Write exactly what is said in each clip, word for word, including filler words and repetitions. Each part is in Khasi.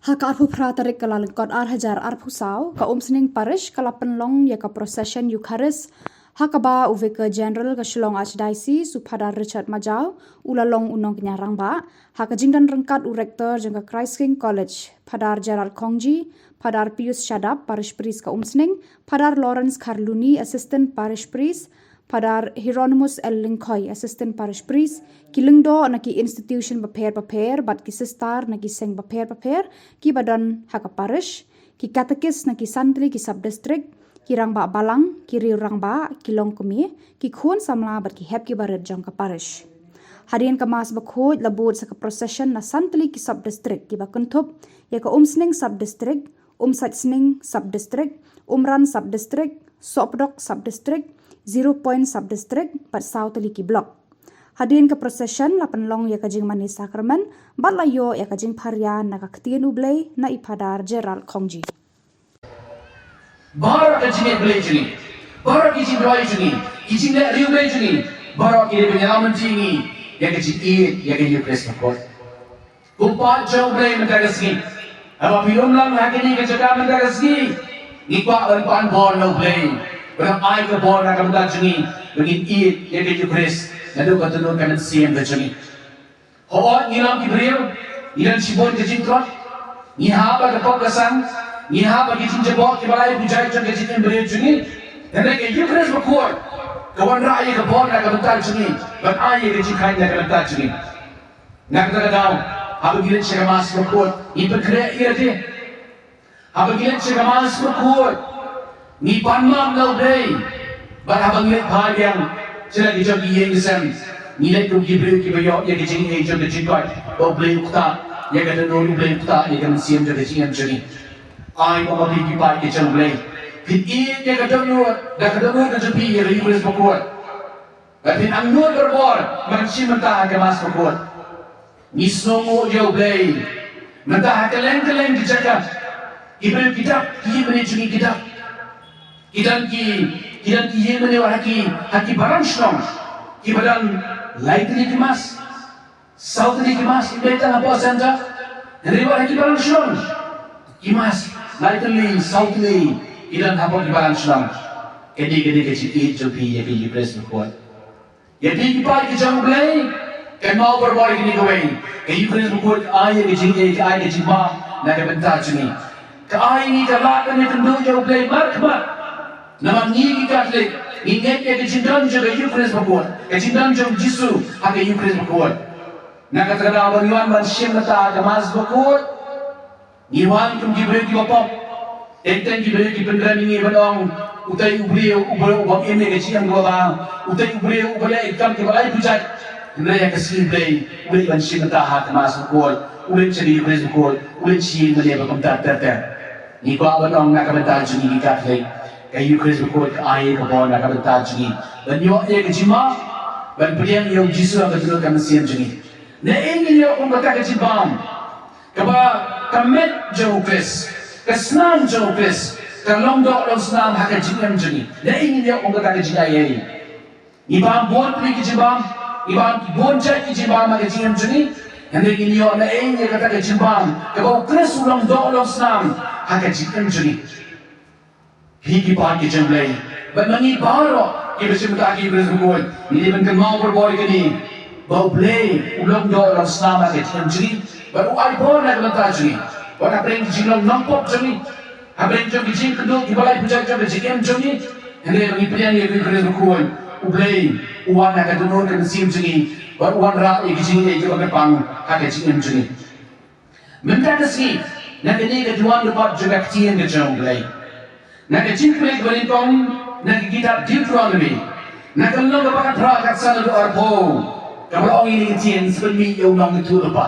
Ha ka arphew phra tarik Kyllalyngkot ar hajar arphew saw, ka Umsning Parish ka la pynlong ïa ka procession Eucharist, ha kaba u Vicar General ka Shillong Archdiocese, u Phadar Richard Majaw, u la long u nongkñia rangbah, ha ka jingdon ryngkat u Rector jong ka Christ King College, Phadar Gerald Khongji, Phadar Pius Shadap, Parish Priest ka Umsning, Phadar Lawrence Kharluni, Assistant Parish Priest, Phadar Hieronymus L Lyngkhoi, Assistant Parish Priest, ki lyngdoh na ki institution bapher bapher bad ki sister na ki seng bapher bapher kiba don ha ka parish, ki katekist na ki san tylli ki sub-district, ki rangbah balang, ki riew rangbah, ki longkmie, ki khun samla bad ki hep ki barit jong ka parish. Hadien ka Mass bakhuid la bud sa ka procession na san tylli ki sub-district kiba kynthup ïa ka Umsning sub-district, Umsaitsning sub-district, Umran sub-district, Sohpdok sub-district, Zero Point sub-district bad saw tylli ki block. Hadien ka procession la pynlong ïa ka jingmane sakramen bad la ïoh ïa ka jingpharia na ka ktien U Blei na i Phadar Gerald Khongji. Baroh ka jingïeit Blei jong ngi, baroh ki jingduwai jong ngi, ki jingleh riew Blei jong ngi, baroh ki dei ban ïalam ïa ngi ïa ka jingïeit ïa ka Eucharist bakhuid. Ko paid jong U Blei mynta ka sngi, haba phi lum lang ha kane ka jaka mynta ka sngi, ngi kwah ban pan bor na U Blei, ban ai ka bor na ka bynta jong ngi, ba ngin ïeit ïa ka Eucharist naduh ka dohnud ka mynsiem ka jong ngi. Hooid, ngi long ki briew, ngi don shibun ka jingtlot, ngi hap ha ka pop ka sang, ngi hap ha ki jingjabok kiba lai pujai jong ka jingim briew jong ngi. Hynrei ka Eucharist bakhuid ka wanrah ïa ka bor na ka bynta jong ngi, ban ai ïa ka jingkhlaiñ na ka bynta jong ngi. Na kata ka daw, haba ngi leit sha ka Mass bakhuid, ngi pynkhreh ïa lade. Haba ngi leit sha ka Mass bakhuid, ngi pan map na U Blei. Bad haba ngi leit phai biang sha la ki jong ki ïing ki sem, ngi leit kum ki briew kiba ïoh ïa ka jingaiei jong ka jingkoit, ba U Blei u ktah ïa ka dohnud, U Blei u ktah ïa ka mynsiem jong ka jingim jong ngi. Ai ba ma phi ki paid ki jong U Blei, phin ïeit ïa ka dohnud, da ka dohnud ka jong phi ïa ka Eucharist bakhuid. Bad phin angnud barabor ban shim bynta ha ka Mass bakhuid. Ngi sngewnguh ïa U Blei. Mynta ha kylleng kylleng ki jaka, ki briew ki dap, ki ïingmane jong ngi ki dap. Ki don ki, ki don ki ïingmane wat ha ki, ha ki balang shnong, kiba don lai tylli ki Mass, saw tylli ki Mass, ym dei tang hapoh Centre, hynrei wat ha ki balang shnong ki Mass lai tylli, saw tylli ki don hapoh ki balang shnong. Kane, kane ka jingïeit jong phi ïa ka Eucharist bakhuid. Ïa phi ki paid ki jong U Blei, kynmaw barabor ïa kane kawei, ka Eucharist bakhuid ka ai ïa ka jingïeit, ka ai ka jingmap na ka bynta jong ngi. Ka ai ngi ka lad ban ïakynduh ïa U Blei markhmat. Namar ngi ki Katholik ngi ngeit ïa ka jingdon jong ka Eucharist bakhuid, ka jingdon jong U Jisu ha ka Eucharist bakhuid. Na kata ka daw, ba ngi wan ban shim bynta ha ka Mass bakhuid, ngi wan kum ki briew kiba pop. Teng teng ki briew ki pynrem ïa ngi ban ong, utei u briew, u briew u bym im ïa ka jingim kaba bha, utei u briew uba leh ïa ki kam kiba lai pujat. Hynrei ha ka sngi Blei, u leit ban shim bynta ha ka Mass bakhuid, u leit sha ka Eucharist bakhuid, u leit sha ïingmane ba kumta ter ter. Ngi kwah ban ong na ka bynta jong ngi ki Katholik, ka Eucharist bakhuid ka ai ka bor na ka bynta jong ngi ban ïoh ïa ka jingmap, ban pdiang ïa U Jisu ha ka dohnud ka mynsiem jong ngi. Naei ngin ïoh kum kata ka jingbam, kaba ka met jong U Khrist, ka snam jong U Khrist, ka long doh long snam ha ka jingim jong ngi? Naei ngin ïoh kum kata ka jingaiei? Ngi bam bun tylli ki jingbam, ngi bam ki bun jait ki jingbam ha ka jingim jong ngi. Hynrei ngin ïoh naei ïa kata ka jingbam kaba U Khrist u long doh long snam ha ka jingim jong ngi? Phi ki paid ki jong U Blei, bad ma ngi baroh kiba shim bynta ha ka Eucharist bakhuid, ngi dei ban kynmaw barabor ïa kane, ba U Blei u long doh long snam ha ka jingim jong ngi, bad u ai bor na ka bynta jong ngi. Bad hapdeng ki jinglong nongpop jong ngi, hapdeng jong ki jingkynduh kiba lai pujat jong ka jingim jong ngi, hynrei ba ngi pdiang ïa ka Eucharist bakhuid, U Blei u wan ha ka dohnud ka mynsiem jong ngi, bad u wanrah ïa ka jingïeit kaba kyrpang ha ka jingim jong ngi. Mynta ka sngi, na kane ka Diwan Lyngkot jong ka Ktien ka jong U Blei, na ka jingpule kaba nyngkong, na ka kitab Deuteronomi, na ka lynnong kaba khatphra, ka khatsan haduh arphew, kaba la ong ïa kane ka ktien: Sa pynmih ïa u nongïathuhlypa.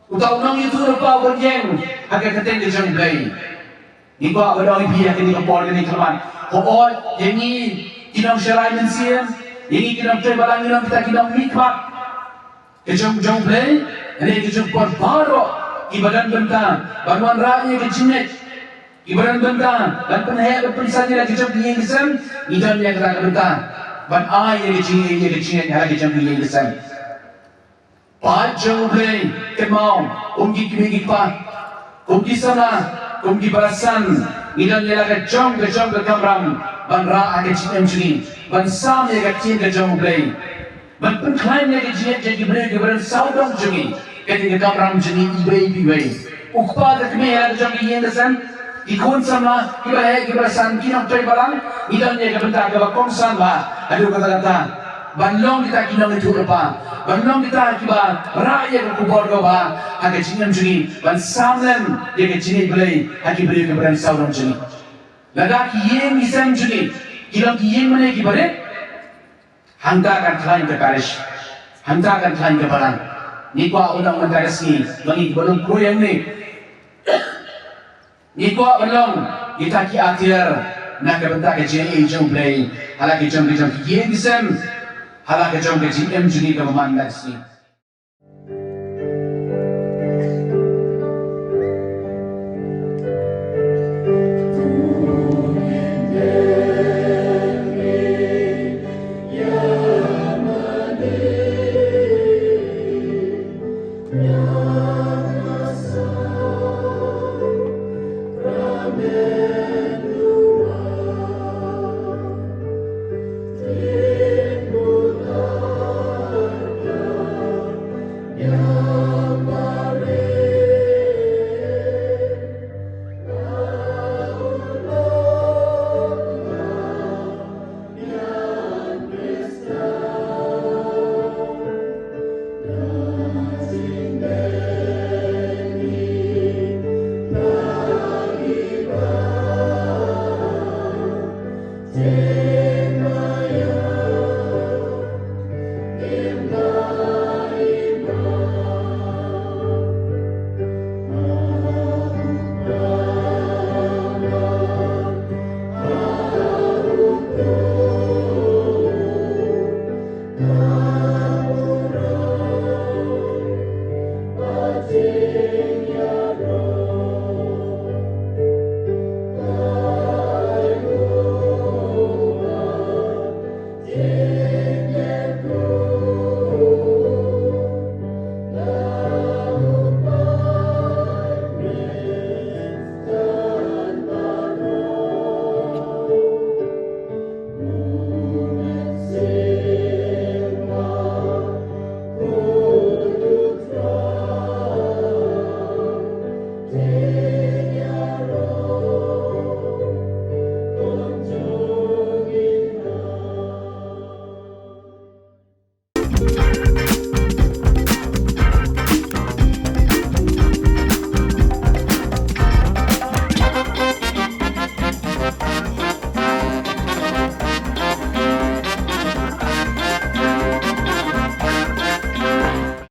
Uta u nongïathuhlypa u ban ïeng ha ka kyrteng ka jong U Blei. Ngi kwah ban ong ïa phi ha kane ka por kane ka mat, hooid, ïa ngi ki nongsharai mynsiem, ïa ngi ki nongtrei balang, ngi long kita ki nongmihkhmat ka jong, jong U Blei, hynrei ka jong phi baroh kiba don bynta ban wanrah ïa ka jingngeit, kiba don bynta ban pynheh ban pynsan ïa la ka jong ki ïing ki sem, ngi don ïa kata ka bynta ban ai ïa ka jingngeit, ïa ka jingngeit ha la ka jong ki ïing ki sem. Paid jong U Blei, kynmaw, um, ki kmie ki kpa, Kum ki samla, kum ki para san, ngi don ïa la ka jong ka jong ka kamram ban rah ha ka jingim jong ngi, ban sam ïa ka ktien ka jong U Blei, ban pynkhlaiñ ïa ka jingngeit jong ki briew kiba don sawdong jong ngi. Ka dei ka kamram jong ngi iwei pa iwei. U kpa ka kmie ha la ka jong ka ïing ka sem, ki khun samla, ki baheh ki para san, ki nongtrei balang, ngi don ïa ka bynta kaba kongsan bha haduh katta katta ban long kita ki nongïathuhlypa, ban long kita kiba rah ïa ka khubor kaba bha ha ka jingim jong ngi, ban sam lem ïa ka jingngeit Blei ha ki briew kiba don sawdong jong ngi. Lada ki ïing ki sem jong ngi ki long ki ïing mane kiba rit, hangta kan khlaiñ ka parish, hangta kan khlaiñ ka balang. Ngi kwah ban long mynta ka sngi ba ngi kiba long kruiang ne, ngi kwah ban long kita ki atiar na ka bynta ka jingaiei jong U Blei ha la ka jong ka jong ki ïing ki sem, ha la ka jong ka jingim jong ngi kaba man na ka sngi.